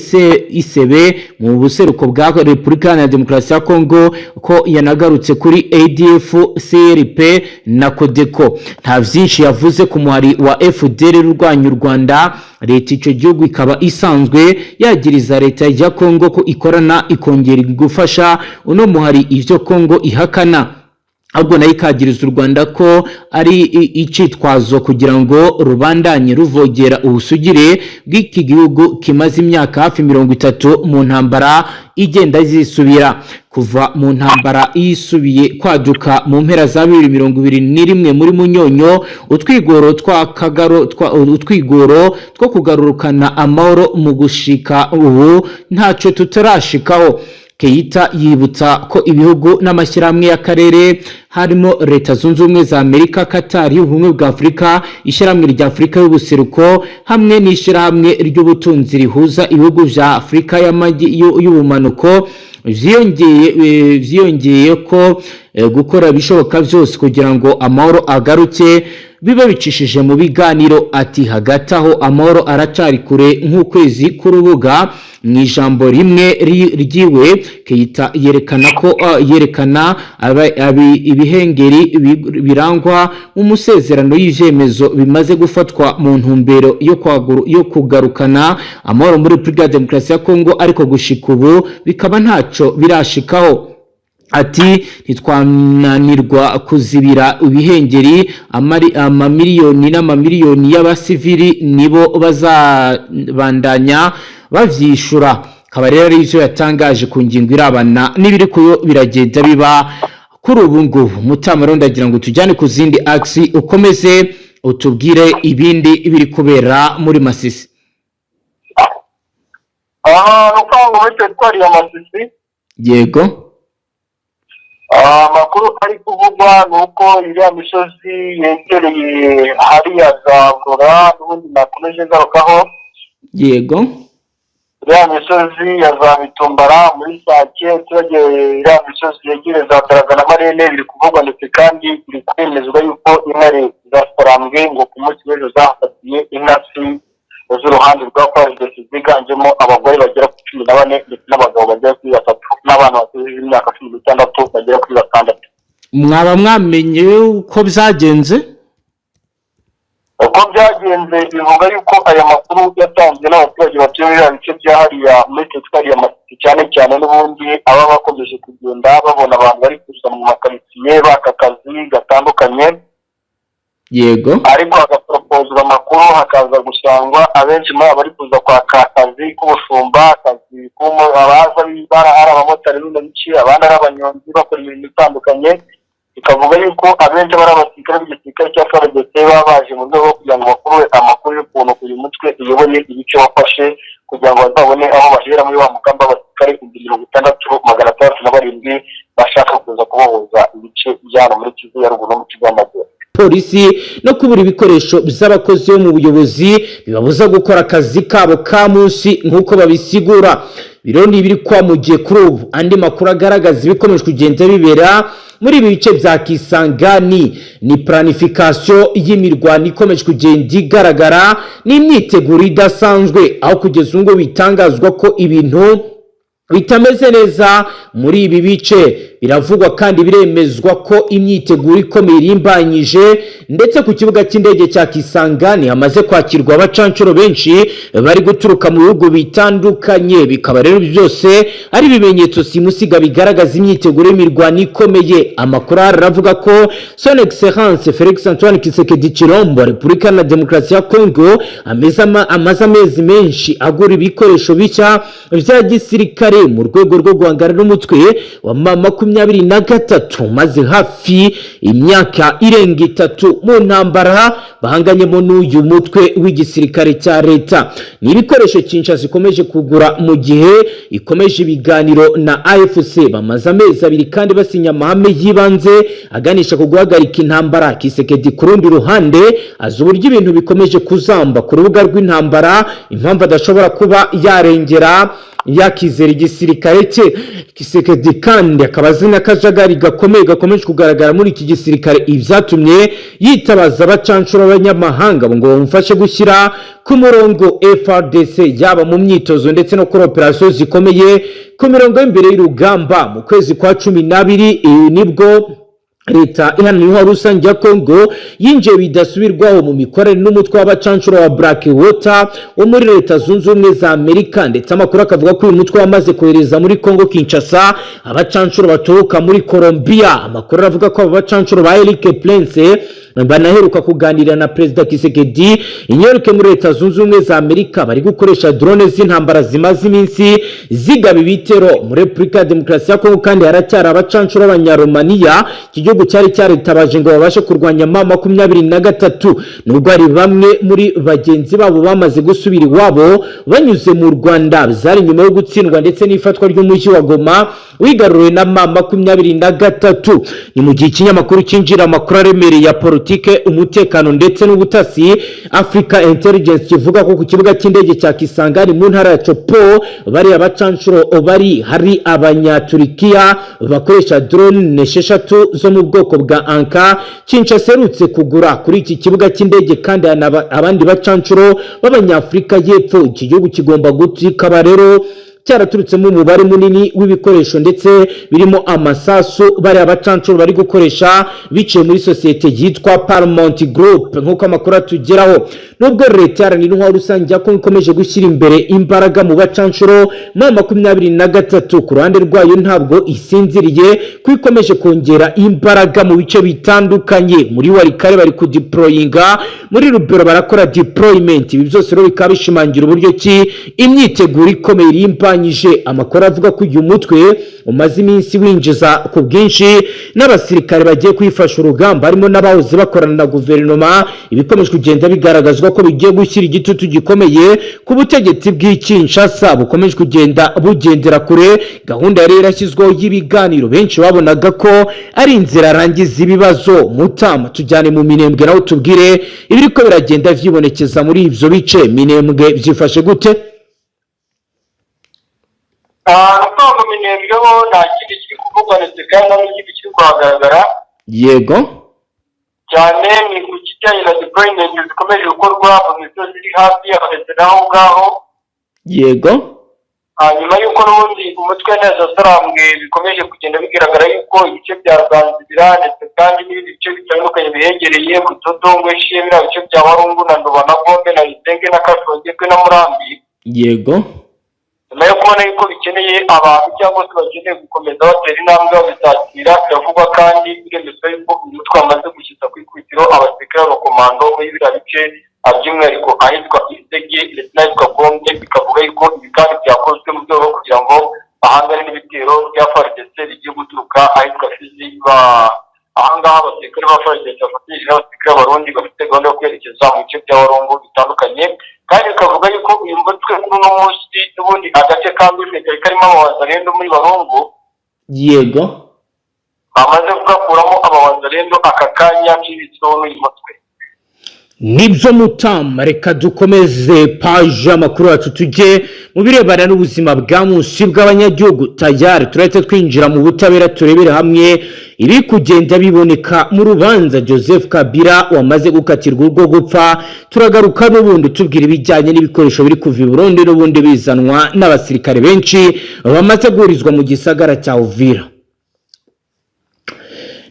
[SPEAKER 1] isebe mu buseruko bwa Repubulika Iharanira Demokarasi ya Kongo, ko yanagarutse kuri ADF, CRP na Codeco. Nta vyinshi yavuze ku muhari wa FDLR urwanya u Rwanda. Leta ico gihugu ikaba isanzwe yagiriza leta ya Kongo ko ikorana ikongera gufasha uno muhari, ivyo Kongo ihakana, ahubwo nayo ikagiriza u Rwanda ko ari icitwazo kugira ngo rubandanye ruvogera ubusugire bw'iki gihugu kimaze imyaka hafi 30 mu ntambara igenda zisubira. Kuva mu ntambara yisubiye kwaduka mu mpera za 2021 muri Munyonyo, utwigoro two kugarurukana amahoro mu gushika ubu ntaco tutarashikaho. Keita yibutsa ko ibihugu n'amashyirahamwe y'akarere harimo Leta Zunze Ubumwe za Amerika, Qatar, Ubumwe bwa Afurika, Ishyirahamwe rya Afurika y'Ubuseruko hamwe n'Ishyirahamwe ry'Ubutunzi rihuza ibihugu vya Afurika y'Ubumanuko vyiyongeye ko gukora ibishoboka byose kugira ngo amahoro agaruke biba bicishije mu biganiro. Ati hagati aho amahoro aracari kure nk'ukwezi k'urubuga. Mu ijambo rimwe ryiwe, Keita yerekana ko yerekana ibihengeri birangwa mu musezerano y'ivyemezo bimaze gufatwa mu ntumbero yo kugarukana amahoro muri Repubulika ya Demokarasi ya Kongo, ariko gushika ubu bikaba ntaco birashikaho. Ati ntitwananirwa kuzibira ibihengeri, amamiliyoni n'amamiliyoni y'abasivili nibo bazabandanya bavyishura. Akaba rero ari ivyo yatangaje ku ngingo irabana n'ibiri kuyo biragenda biba kuri ubu ngubu. Mutamaro, ndagira ngo tujyane ku zindi axes, ukomeze utubwire ibindi biri kubera muri Masisi.
[SPEAKER 4] Aha ni ukuvuga ngo muri teritwari ya Masisi, amakuru ari kuvugwa ni uko iriya misozi yegereye hariya za Ngora n'ubundi nakomeje ngarukaho, iriya misozi ya za Mitumbara muri Sake, turagiye iriya misozi yegereye za Taraga na Marene, biri kuvugwa ndetse kandi biri kwemezwa yuko intare za Sarambwe ngo ku munsi w'ejo zahafatiye intasi z'uruhande rwa FARDC ziganjemo abagore bagera kuri 14 ndetse n'abagabo bagera kuri batatu n'abana batujuje imyaka 16 bagera kuri batandatu.
[SPEAKER 1] Mwaba mwamenye uko byagenze?
[SPEAKER 4] Uko byagenze, bivuga yuko aya makuru yatanzwe n'abaturage batuye muri biriya bice bya hariya muri teritwari ya Masisi, cyane cyane n'ubundi aba bakomeje kugenda babona abantu bari kuza mu makaritsiye baka akazi gatandukanye, ariko hagaporopozwa amakuru, hakaza gusangwa abenshi muri abo bari kuza kwaka akazi k'ubushumba, akazi abaza ari abamotari b'ino bice, abandi ari abanyonzi bakora imirimo itandukanye. Bikavuga yuko abenshi aba ari abasirikare b'igisirikare cya FARDC baba baje mu rwego rwo kugira ngo bakurure amakuru y'ukuntu uyu mutwe uyoboye ibice wafashe, kugira ngo bazabone aho bahera muri wa mugambi w'abasirikare 6,607 bashaka kuza kubohoza ibice bya hano muri Kivu ya Ruguru no mu Kivu y'Amajyepfo.
[SPEAKER 1] Polisi no kubura ibikoresho by'abakozi bo mu buyobozi bibabuza gukora akazi kabo ka munsi nk'uko babisigura. Biro ni ibiri kwamugiye kuri ubu. Andi makuru agaragaza ibikomeje kugenda bibera muri ibi bice bya Kisangani ni planification y'imirwano ikomeje kugenda igaragara n'imyiteguro idasanzwe, aho kugeza ubu ngubu bitangazwa ko ibintu bitameze neza muri ibi bice. Biravugwa kandi biremezwa ko imyiteguro ikomeye irimbanyije, ndetse ku kibuga cy'indege cya Kisangani hamaze kwakirwa abacanshuro benshi bari guturuka mu bihugu bitandukanye. Bikaba rero byose ari ibimenyetso simusiga bigaragaza imyiteguro y'imirwano ikomeye. Amakuru aravuga ko Son Excellence Felix Antoine Tshisekedi Tshilombo, Repubulika na Demokarasi ya Congo, amaze amezi menshi agura ibikoresho bishya bya gisirikare mu rwego rwo guhangana n'umutwe wa M23, maze hafi imyaka irenga 3 mu ntambara bahanganyemo n'uyu mutwe w'igisirikare cya leta. Ni ibikoresho Kinshasa ikomeje kugura mu gihe ikomeje ibiganiro na AFC. Bamaze amezi 2 kandi basinya amahame y'ibanze aganisha ku guhagarika intambara. Tshisekedi ku rundi ruhande azi uburyo ibintu bikomeje kuzamba ku rubuga rw'intambara, impamvu adashobora kuba yarengera yakizera igisirikare cye. Tshisekedi kandi akaba azi n'akajagari gakomeye gakomeje kugaragara muri iki gisirikare, ibyatumye yitabaza abacanshuro b'abanyamahanga ngo bamufashe gushyira ku murongo FARDC, yaba mu myitozo ndetse no kuri operasiyo zikomeye ku mirongo y'imbere y'urugamba. Mu kwezi kwa 12 nibwo Leta Iharanira Intwaro Rusange ya Congo yinjiye bidasubirwaho mu mikorere n'umutwe w'abacanshuro wa Blackwater wo muri Leta Zunze Ubumwe za Amerika, ndetse amakuru akavuga ko uyu mutwe wamaze kohereza muri Congo Kinshasa abacanshuro baturuka muri Colombia. Amakuru aravuga ko abo bacanshuro ba Eric Prince banaheruka kuganira na Perezida Tshisekedi i New York muri Leta Zunze Ubumwe za Amerika. Bari gukoresha drone z'intambara zimaze iminsi zigaba ibitero muri Repubulika ya Demokarasi ya Kongo. Kandi haracyari abacanshuro b'Abanyaromaniya iki gihugu cyari cyaritabaje ngo babashe kurwanya M23, nubwo hari bamwe muri bagenzi babo bamaze gusubira iwabo banyuze mu Rwanda. Byari nyuma yo gutsindwa ndetse n'ifatwa ry'umujyi wa Goma wigaruriwe na M23. Ni mu gihe ikinyamakuru cyinjira amakuru aremereye ya politike, umutekano ndetse n'ubutasi, Africa Intelligence, kivuga ko ku kibuga cy'indege cya Kisangani mu ntara ya Tshopo bariya bacanshuro bari, hari Abanyaturikiya bakoresha drone 6 zo mu bwoko bwa Anka Kinshasa iherutse kugura. Kuri iki kibuga cy'indege kandi abandi bacanshuro b'Abanyafurika y'Epfo. Iki gihugu kigomba kikaba rero cyaraturutsemo umubare munini w'ibikoresho ndetse birimo amasasu bariya bacanshuro bari gukoresha biciye muri sosiyete yitwa Paramount Group, nk'uko amakuru atugeraho. Nubwo Leta Iharanira Intwaro Rusange ya Kongo ikomeje gushyira imbere imbaraga mu bacanshuro, M23 ku ruhande rwayo ntabwo isinziriye, kuko ikomeje kongera imbaraga mu bice bitandukanye. Muri Walikale bari kudeployinga, muri Lubero barakora deployment. Ibi byose rero bikaba bishimangira uburyo ki imyiteguro ikomeye irimbanyije. Amakuru avuga ko uyu mutwe umaze iminsi winjiza ku bwinshi n'abasirikare bagiye kwifasha urugamba, harimo n'abahoze bakorana na guverinoma, ibikomeje kugenda bigaragazwa ko bigiye gushyira igitutu gikomeye ku butegetsi bw'i Kinshasa bukomeje kugenda bugendera kure gahunda yari yarashyizweho y'ibiganiro benshi babonaga ko ari inzira arangiza ibibazo. Mutama, tujyane mu Minembwe nawe tubwire ibiriko biragenda vyibonekeza muri ivyo bice. Minembwe byifashe gute?
[SPEAKER 4] Nukuvuga ngo Minembwe ho nta kindi kiri kuvugwa ndetse kandi nta n'ikindi kiri kuhagaragara cyane, ni ku kijyanye na deployment zikomeje gukorwa mu misozi iri hafi yaho ndetse n'aho ngaho. Hanyuma y'uko n'ubundi umutwe neza sarambwe bikomeje kugenda bigaragara yuko ibice bya Zanzibira ndetse kandi n'ibindi bice bitandukanye bihegereye, Butoto, Ngweshe, biriya bice bya Warungu na Ndoba na Gombe na Isenge na Kashongekwe na Murambi, nyuma yo kubona yuko bikeneye abantu cyangwa se bakeneye gukomeza batera intambwe babisatira. Biravugwa kandi biremezwa yuko uyu mutwe wamaze gushyitsa ku ikubitiro abasirikare b'abakomando muri biriya bice, by'umwihariko ahitwa Isege ndetse n'ahitwa Gombe. Bikavuga yuko ibi kandi byakozwe mu rwego rwo kugira ngo bahangane n'ibitero bya FARDC bigiye guturuka ahitwa Fizi. Ahangaha abasirikare ba FARDC bafatanyije n'abasirikare b'Abarundi bafite gahunda yo kwerekeza mu bice bya Warongo bitandukanye. Kandi bikavuga yuko uyu mutwe kuri uno munsi n'ubundi agace ka Mbere kari karimo abawazalendo muri Barungu. Bamaze kugakuramo abawazalendo aka kanya kibitseho n'uyu mutwe.
[SPEAKER 1] Nibyo mutama, reka dukomeze paji amakuru yacu, tujye mu birebana n'ubuzima bwa munsi bw'abanyagihugu. Tayari turahita twinjira mu butabera, turebere hamwe iri kugenda biboneka mu rubanza Joseph Kabila wamaze gukatirwa urwo gupfa. Turagaruka n'ubundi tubwira ibijyanye n'ibikoresho biri kuva i Burundi n'ubundi bizanwa n'abasirikare benshi bamaze guhurizwa mu gisagara cya Uvira.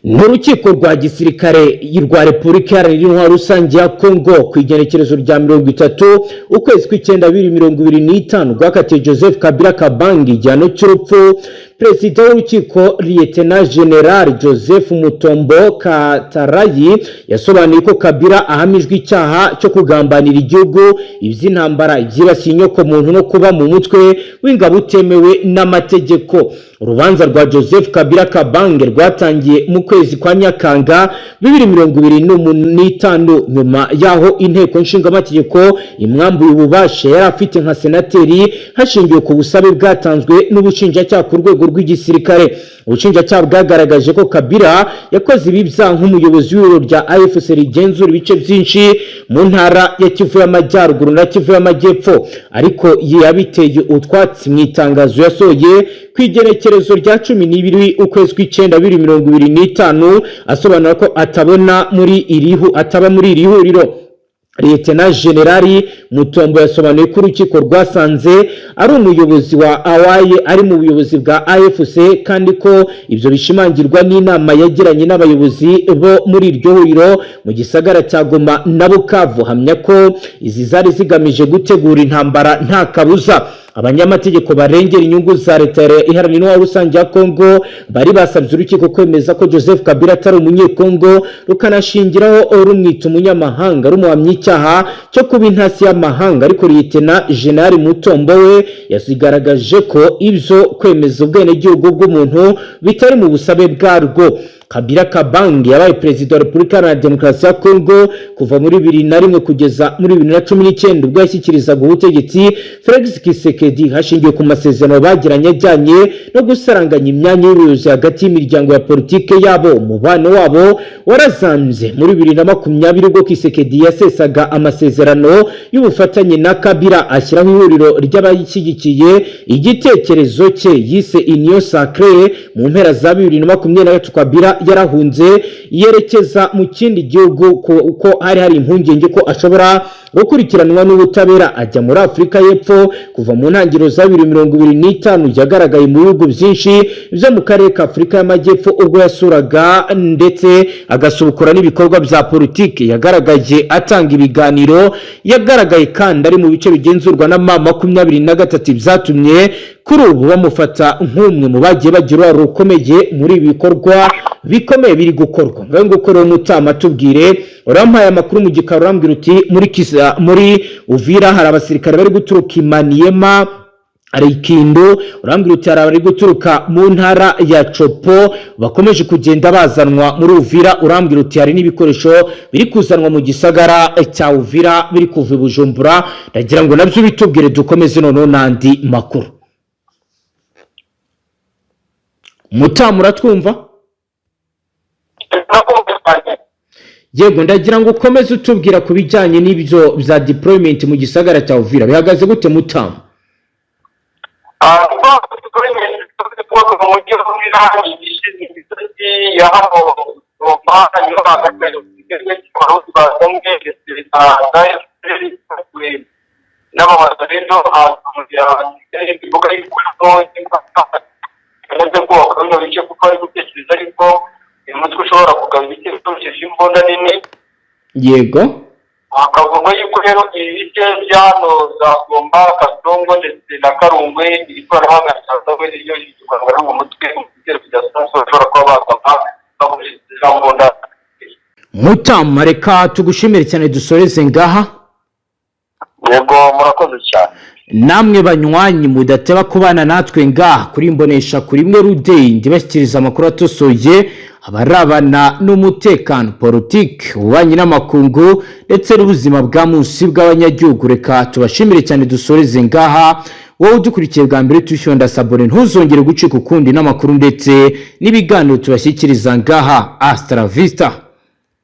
[SPEAKER 1] N'urukiko rwa gisirikare rwa Repubulika Iharanira Intwaro Rusange ya Kongo, ku igenekerezo rya 30 ukwezi kw'icyenda 2025, rwakatiye Joseph Kabila Kabange igihano cy'urupfu. Perezida w'urukiko, Liyetena General Joseph Mutombo Katarayi, yasobanuye ko Kabila ahamijwe icyaha cyo kugambanira igihugu, iby'intambara, ibyibasiye inyokomuntu no kuba mu mutwe w'ingabo utemewe n'amategeko. Urubanza rwa Joseph Kabila Kabange rwatangiye mu kwezi kwa Nyakanga 2025, nyuma y'aho inteko nshingamategeko imwambuye ububasha yari afite nka senateri, hashingiwe ku busabe bwatanzwe n'ubushinjacyaha ku rwego rw'igisirikare. Ubushinjacyaha bwagaragaje ko Kabila yakoze ibi byaha nk'umuyobozi w'ibiro rya AFC rigenzura ibice byinshi mu ntara ya Kivu y'Amajyaruguru na Kivu y'Amajyepfo, ariko yabiteye utwatsi mu itangazo yasohoye ku igenekerezo rya 12 ukwezi kw'icyenda 2025, asobanura ko atabona muri irihu ataba muri iri huriro. Liyetena Generali Mutombo yasobanuye ko urukiko rwasanze ari umuyobozi wa awaye ari mu buyobozi bwa AFC, kandi ko ibyo bishimangirwa n'inama yagiranye n'abayobozi bo muri iryo huriro mu gisagara cya Goma na Bukavu. Hamya ko izi zari zigamije gutegura intambara nta kabuza. Abanyamategeko barengera inyungu za Leta Iharanira Intwaro Rusange ya Kongo bari basabye urukiko kwemeza ko Joseph Kabila atari Umunyekongo, rukanashingiraho rumwita umunyamahanga, rumuhamya icyaha cyo kuba intasi y'amahanga. Ariko Liyetena Jenerali Mutombo we yasigaragaje ko ibyo kwemeza ubwenegihugu bw'umuntu bitari mu busabe bwarwo. Kabila Kabange yabaye perezida wa Repubulika Iharanira Demokarasi ya Kongo kuva muri 2001 kugeza muri 2019, ubwo yashyikirizaga ubutegetsi Felix Tshisekedi, hashingiwe ku masezerano bagiranye ajyanye no gusaranganya imyanya y'ubuyobozi hagati y'imiryango ya politike yabo. Umubano wabo warazambye muri 2020, ubwo Tshisekedi yasesaga amasezerano y'ubufatanye na Kabila, ashyiraho ihuriro ry'abashyigikiye igitekerezo cye yise Union Sacrée. Mu mpera za 2023, Kabila yarahunze yerekeza mu kindi gihugu kuko hari impungenge ko ashobora gukurikiranwa n'ubutabera, ajya muri Afurika y'Epfo. Kuva mu ntangiriro za 2025, yagaragaye mu bihugu byinshi byo mu karere ka Afurika y'Amajyepfo, ubwo yasuraga ndetse agasubukura n'ibikorwa bya politiki. Yagaragaye atanga ibiganiro, yagaragaye kandi ari mu bice bigenzurwa na M23, byatumye kuri ubu bamufata nk'umwe mu bagiye bagira uruhare rukomeye muri ibi bikorwa bikomeye biri gukorwa. Ngaho nguko rero mutama, tubwire, urampaye amakuru mu gikari, urambwira uti muri Kisa, muri Uvira hari abasirikare bari guturuka i Maniema, hari Ikindo, urambwira uti hari abari guturuka mu ntara ya Tshopo bakomeje kugenda bazanwa muri Uvira, urambwira uti hari n'ibikoresho biri kuzanwa mu gisagara cya Uvira biri kuva i Bujumbura. Ndagira ngo nabyo bitubwire, dukomeze noneho n'andi makuru. Mutamu, uratwumva? Yego, ndagira ngo ukomeze utubwira ku bijyanye n'ibyo bya deployment mu gisagara cya Uvira, bihagaze gute mutamu?
[SPEAKER 4] Mu mujyi wa Uvira, imisozi ya hano n'abawazalendo imbuga y'ikuzo kubaka bino bice, kuko ari gutekereza ariko uyu mutwe ushobora kugaba ibitero ukoresheje imbunda nini. Hakavugwa yuko rero ibi bice bya hano za Gomba, Kasongo ndetse na Karungwe, iri koranabuhanga rya Sangwe niryo riri mu mutwe mu bitero bidasanzwe bashobora kuba bagaba bakoresheje izo mbunda.
[SPEAKER 1] Mutama, reka tugushimire cyane, dusoreze ngaha.
[SPEAKER 4] Yego, murakoze cyane.
[SPEAKER 1] Namwe banywanyi mudateba kubana natwe ngaha kuri Imbonesha kuri imwe rudeyi, ndibashyikiriza amakuru atosoye. Abarabana n'umutekano, politiki, ububanyi n'amakungu ndetse n'ubuzima bwa munsi bw'abanyagihugu. Reka tubashimire cyane, dusoreze ngaha. Wowe udukurikiye bwa mbere, tushyonda s'abonner, ntuzongere gucika ukundi n'amakuru ndetse n'ibiganiro tubashyikiriza ngaha. Hasta la vista.